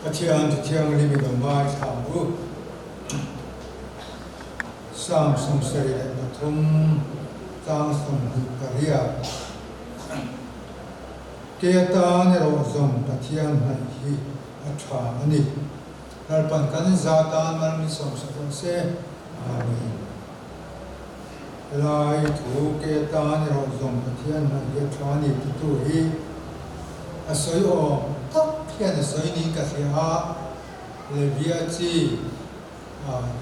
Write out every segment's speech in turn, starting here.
Pathian Thu Thianghlim i lo ngaithla ang u. Psalm 73 tlang 28. Kei atan erawh zawng Pathian hnaih hi a tha a ni. Lalpan kan za tan mal min sawmsak rawh se. Amen. Helai thu ke atan erawh zawng Pathian hnaih hi a tha a ni titu hi a sawi awm tak hian a sawi niin ka hria a, Levia chi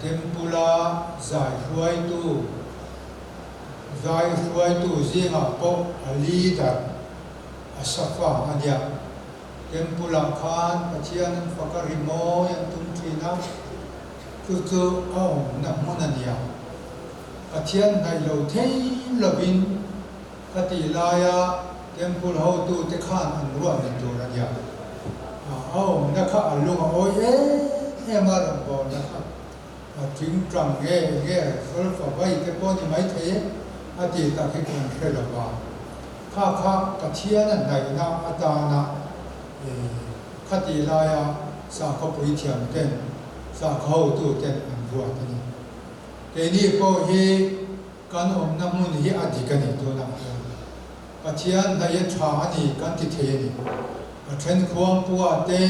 Tempula zai hruaitu zai hruaitu zingah pawh a leader a safa a nia. Tempulah khan Pathian an fak a rimawi an tum thin a. Chu chu a awmna hmun a nia. Pathian hnaih lo thei lovin ka tih laia Temple hotute khan an ruah ni tur a nia. A awmna kha a lung a awi em em a, rawngbawlna kha a tingtang nge nge solfa vai te pawh ni maithei e a tih tak hi kan hre lo va. Kha kha Pathian a hnaihna atana Khatih laia sakhaw puithiam ten, sakhaw hotu ten an ruat a ni. Keini pawh hi kan awmna hmun hi a dik a ni tunah hian. Pathian hnaih a tha a ni kan ti thei a ni. A then khuangpua te,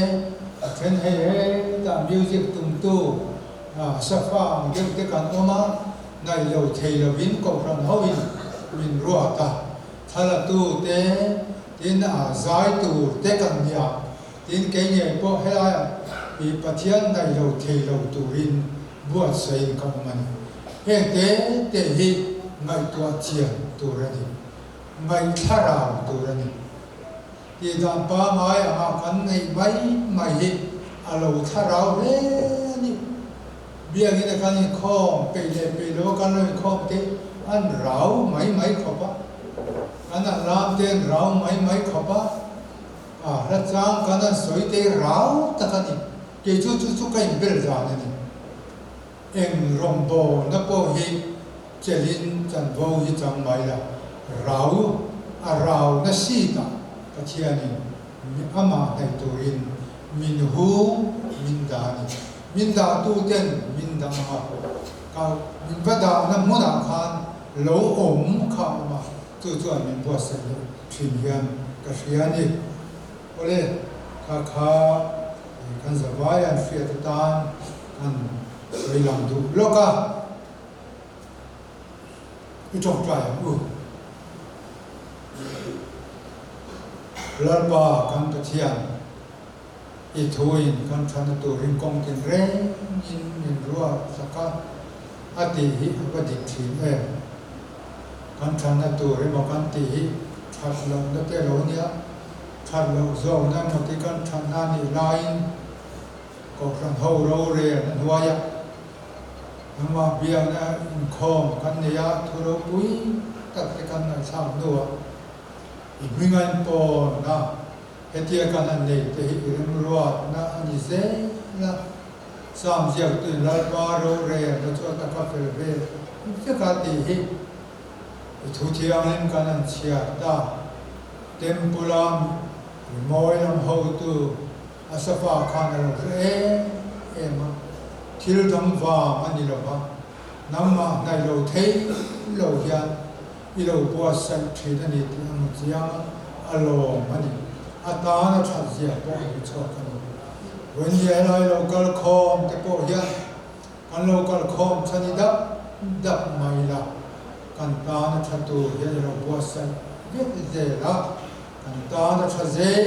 a then hei hetah music tumtu safa ang deuh te kan awm a, hnaih lo thei lovin kohhran hoin min ruat a. Thlalatu te, tin a zai tur te kan nia, tin kei ngei pawh helaiah i Pathian hnaih lo thei lo turin buatsaih ka awm a ni. Heng te te hi ngaihtuah chian tur a ni, ngaihthlarau tur a ni. Tihdan pangai anga kan neih mai mai hi a lo thlarau hle a ni. Biakina kan inkhawm peih leh peih lo a kan lo inkhawm te an rau mai mai khawp a, kan an lam te an rau mai mai khawp a, a hla chang kan an sawi te rau tak a ni. Kei chu chu chu ka inbel dan a ni. Eng rawngbawlna pawh hi chelhin chanvo hi chang mai la, rau a rau na seat ah Pathianin amah hnaih turin min hung min dah a ni. Min dahtu ten min dah ang a, ka min va dahna hmunah khan lo awm kha a awm a, chu chuan min buatsaih leh thin hian ka hria a ni. Awle, kha kha kan zavai an hriat atan kan sawi lang duh lawk a, i tawngtai ang u. Lalpa kan Pathian. I thuin kan thana turin kawng tinrengin min ruat sak a, a tih hi a va dik thin em? Kan thana tur emaw kan tih hi that lohna te lo nia, that loh zawkna emaw ti kan thatna a nih laiin Kohhran ho rorel a hnuaiah nangmah biakna inkhawm kan nei a, thu ropui tak te kan ngaihthlak hnuah i hming a inpawn a. Hetia kan han nei te hi i remruatna a ni zel a, Psalm ziaktuin Lalpa rorelna chu a taka fel ve vek a tih hi i thu thianghlim kan han chhiar ta. Temple-a rimawi lam hotu Asafa khan a lo hre em em a, thil dang vang a ni lo va, nangmah hnaih lo thei lo hian I lo buatsaih thin a ni tih a hmu chiang a, a lawm a ni. A tan a that zia pawh a hmu chhuak a ni. Vawiin helai lo kal khawm te pawh hian kan lo kal khawm chhan i dap dap mai la, kan tan a tha tur hian i lo buatsaih vek zel a, kan tan a tha zel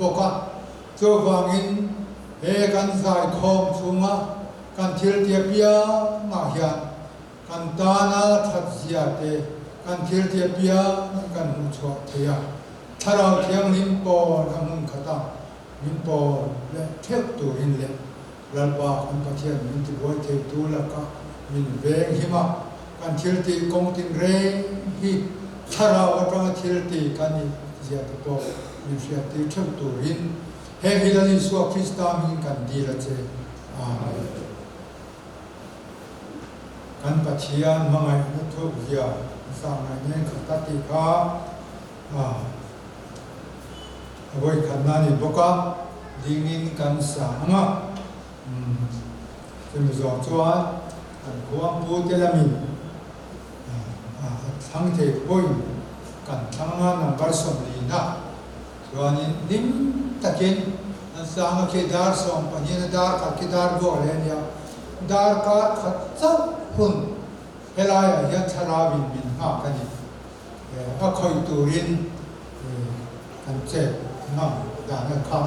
bawk a. Chuvangin he kan zaikhawm chhunga kan thil tia piangah hian Kan tana that zia te kan thil tia piang kan hmuh chhuah thei a, Thlarau Thianghlim pawn a hmun khata min pawn leh theuh turin leh Lalpa kan Pathian min tibuai thei tu lakah min veng him a, kan thil tih kawng tinreng hi Thlarau atanga thil tih kan nih zia te pawh min hriat tir theuh turin heng hi Lal Isua Krista hmingin kan dil a che. Amen. Kan Pathian hmangaihna thuk zia zah ngaih nen khat a tih kha a vawikhatna a ni bawk a. Dingin kan sa ang a, chumi zawh chuan kan khuangpu te lamin a thlang thei pawhin kan thlang a, number sawmlina chuanin hlim takin an sang a, khi dar sawmpahnihin a dar khat khi dar vuak leh a nia, darkar khat chauh hun helaiah hian thlarauin min nghak a ni. A khawih turin kan chet ngam dahna kha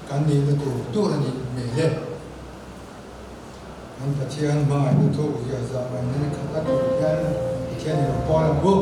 kan nihna tur tur a nih hmel e. Kan Pathian hmangaihna thuk zia zah ngaihna ni khat a tur hian Pathian i lo pawl ang u.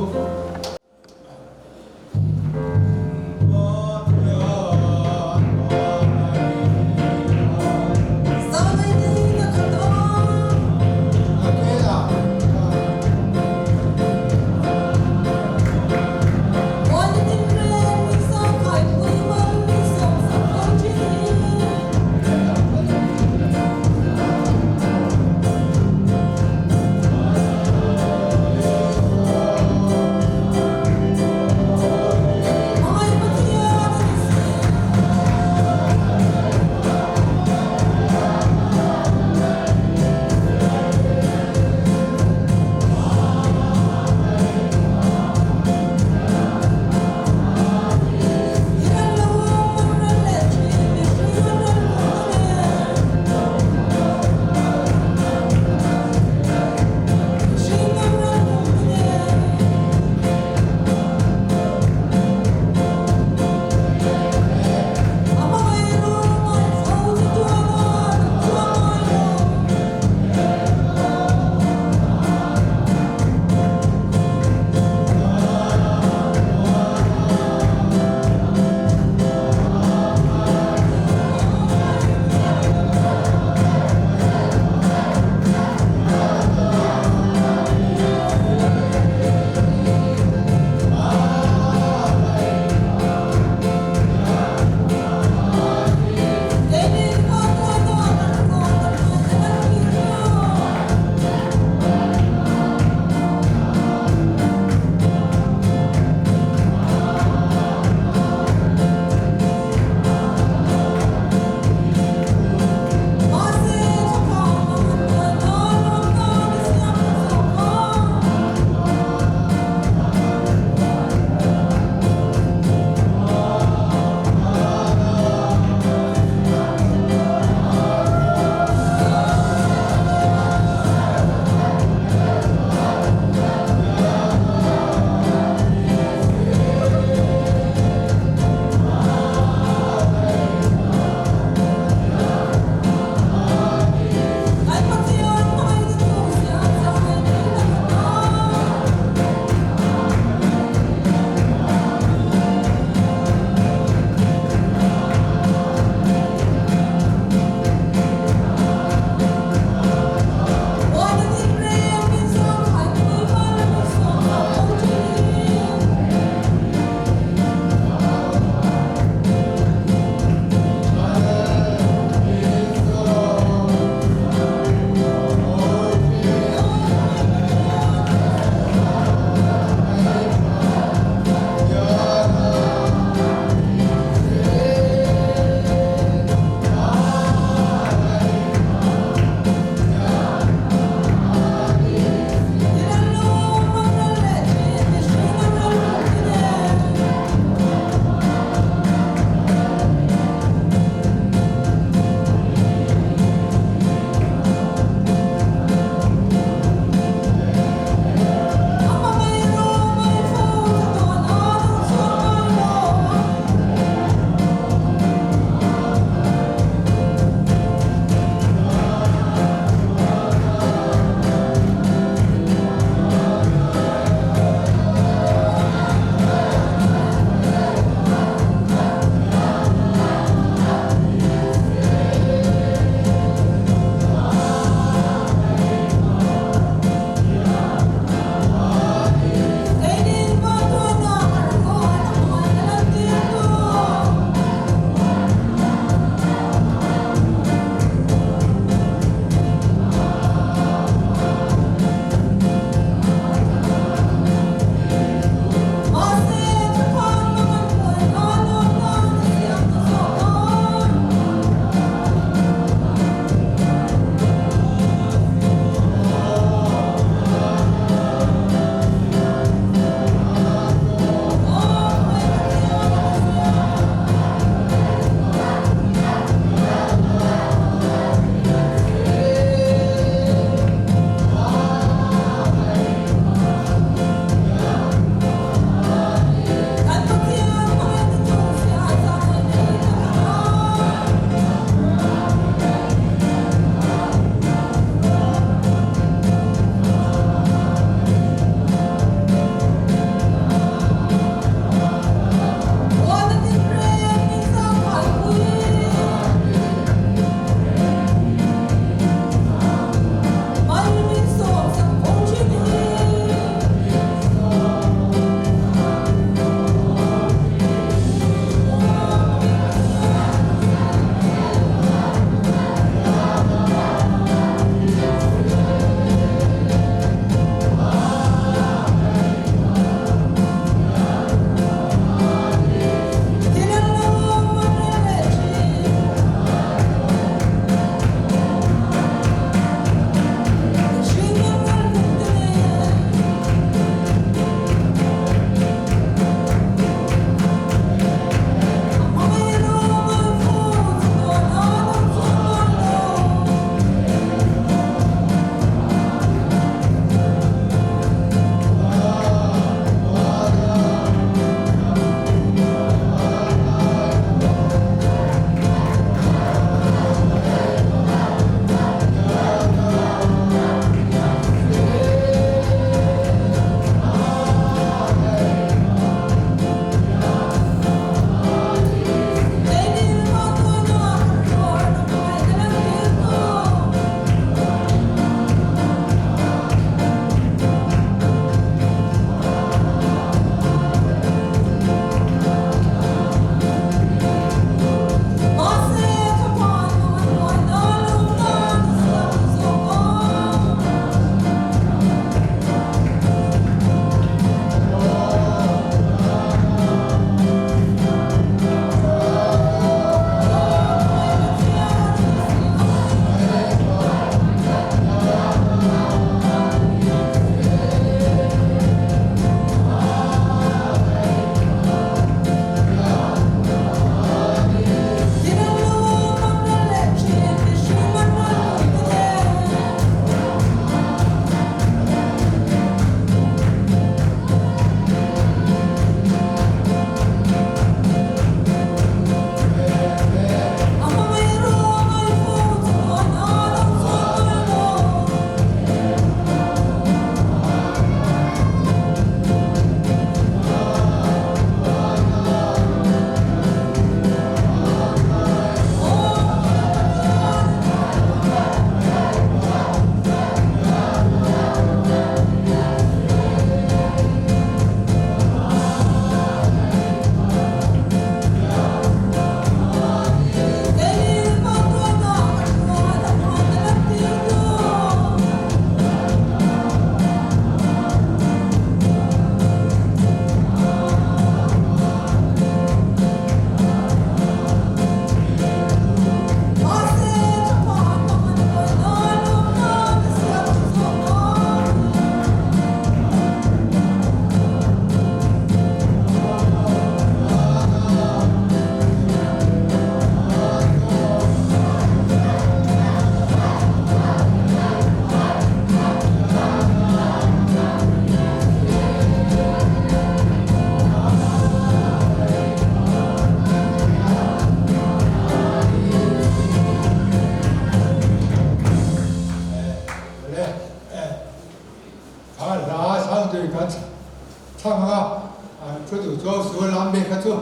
chuau suh lam ve kha chu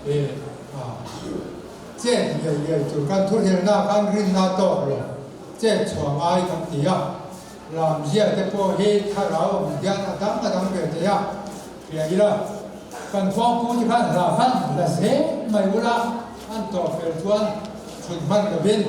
e a chet ngei ngei tur kan thuhrilna khan rinna tawk lo chet chhuah ngai kan ti a, lam zia te pawh hi thlarau awm hian a dang a dang ve thei a, hria ila kan kawngpu te khan hla khan la zel mai ula an tawh fel chuan chhun hman lovin.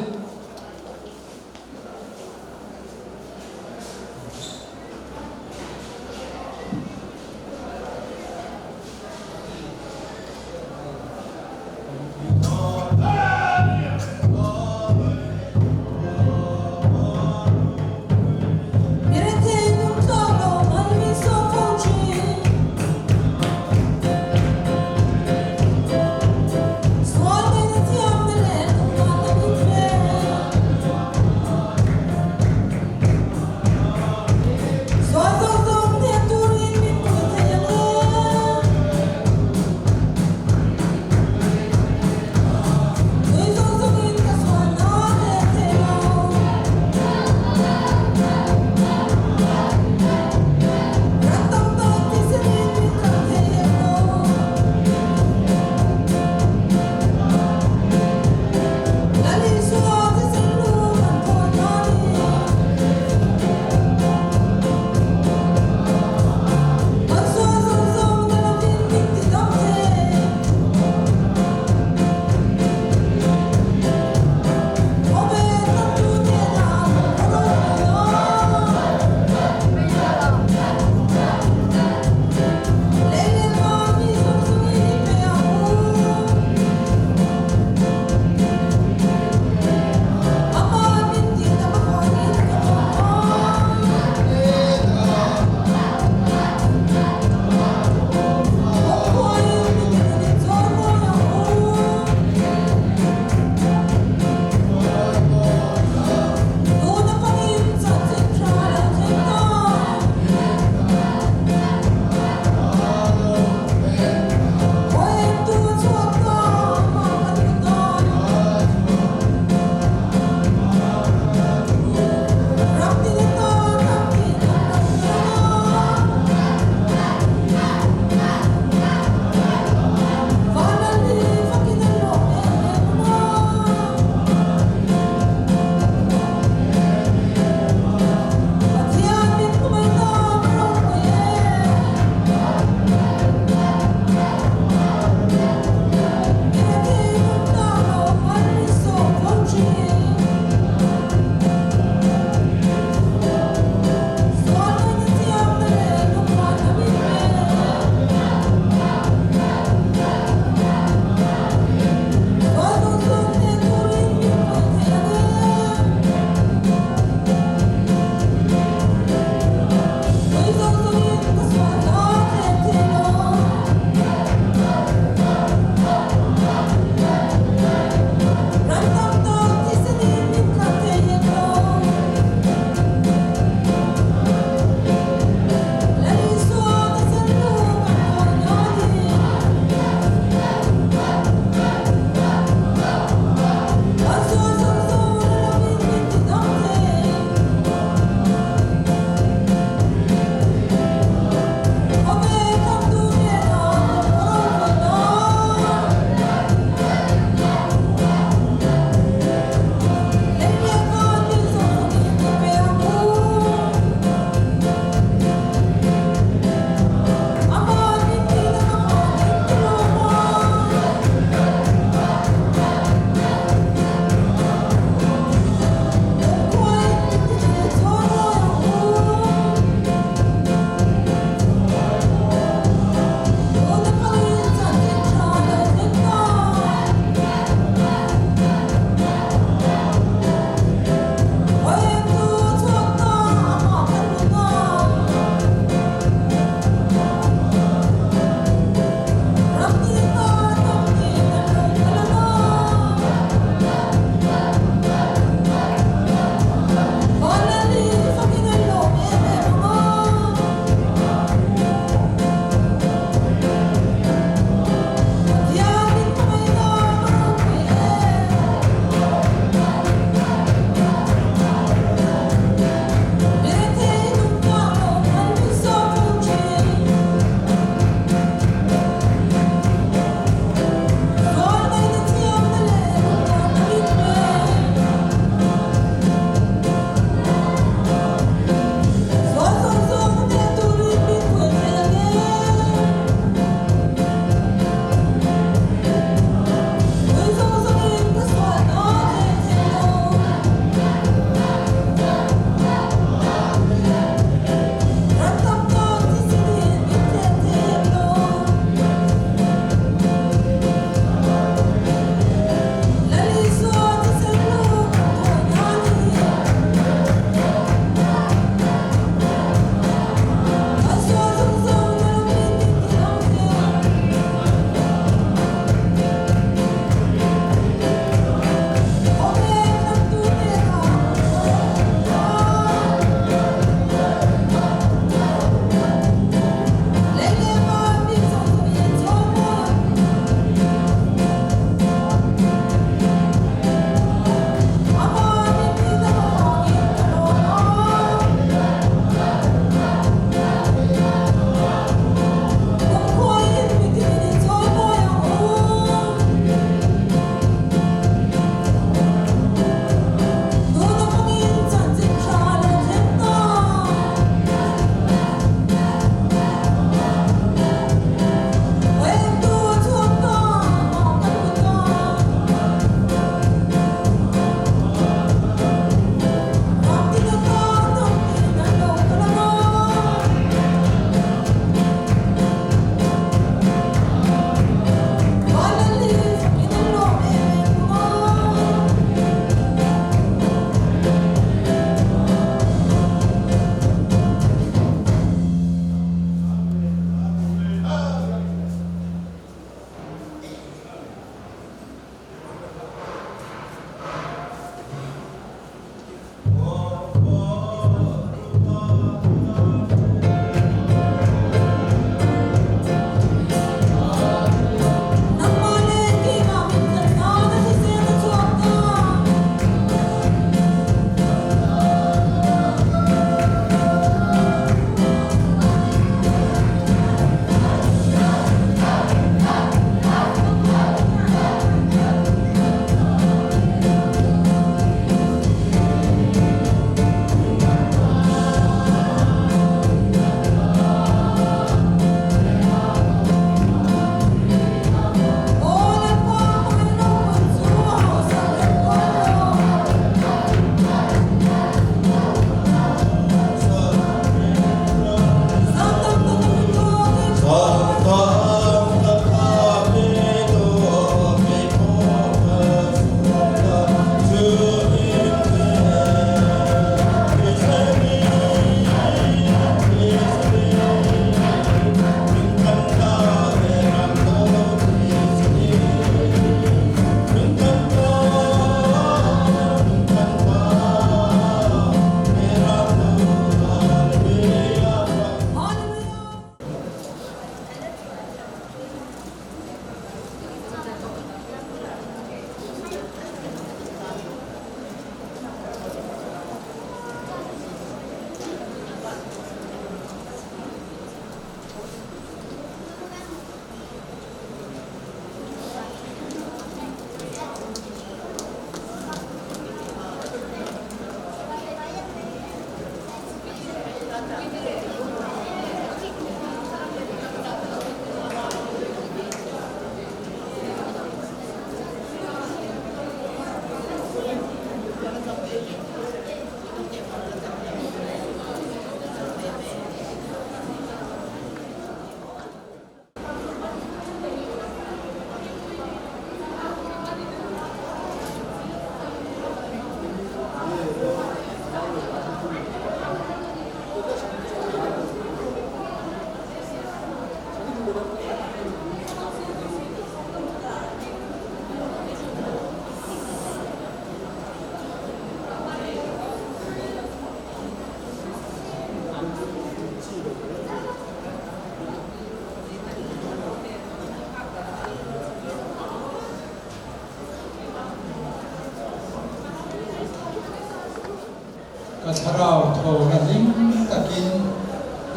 Ka thlarau tho la hlim takin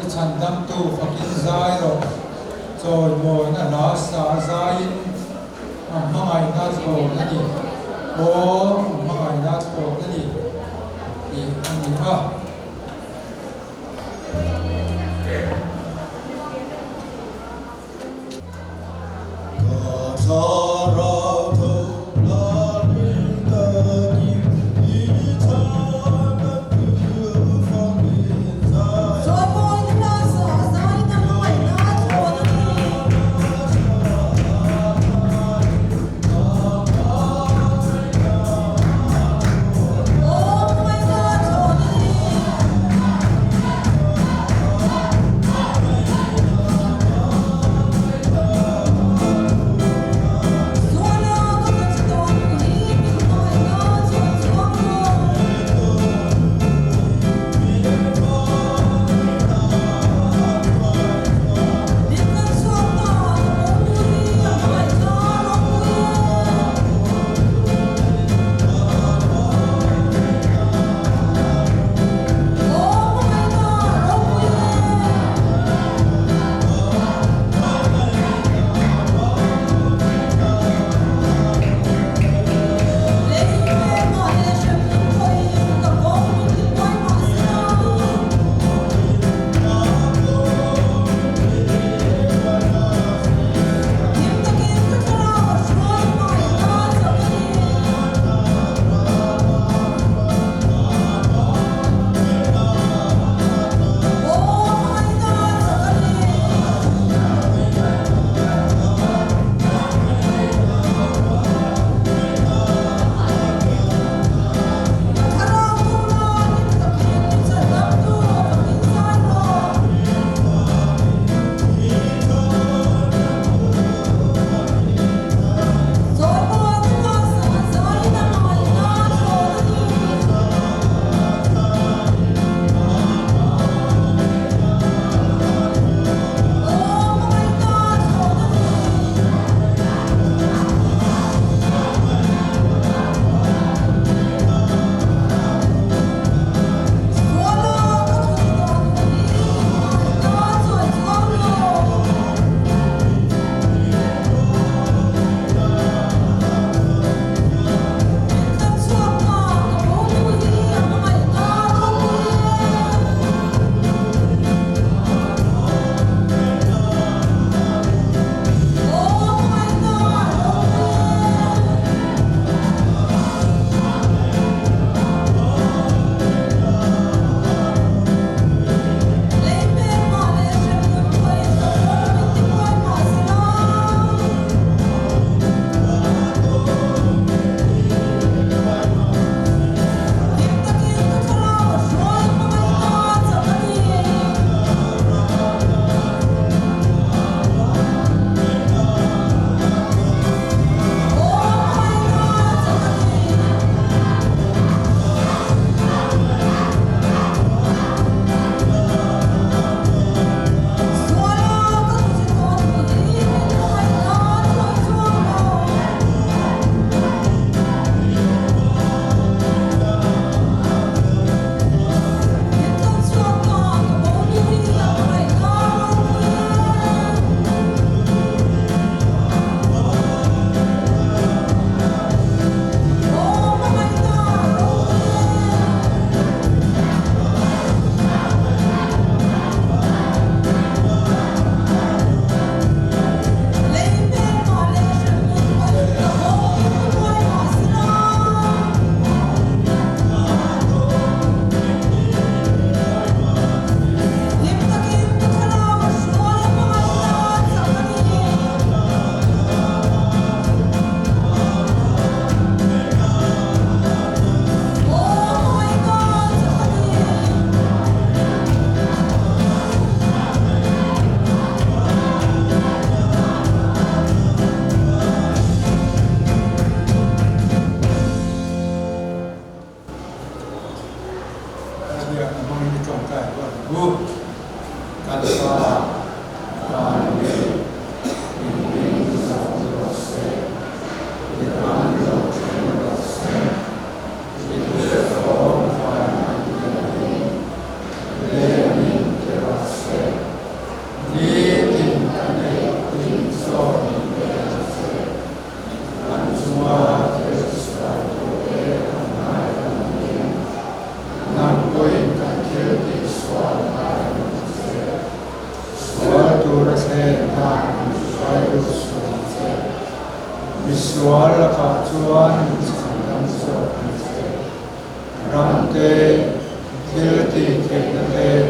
i chhandamtu fakin zai rawh. Chawimawina hla sa zaiin a hmangaihna thlawn a ni. Aw, a hmangaihna thlawn a ni tih a ni a. Ka thlarau tho la hlim takin i chhandamtu fakin zai Chawimawina hla sa zaiin a hmangaihna thlawn a ni. Aw, hmangaihna thlawn a ni. Misual lakah chuan min chhandam zawk ang che. Ram te, thil tih theihna te.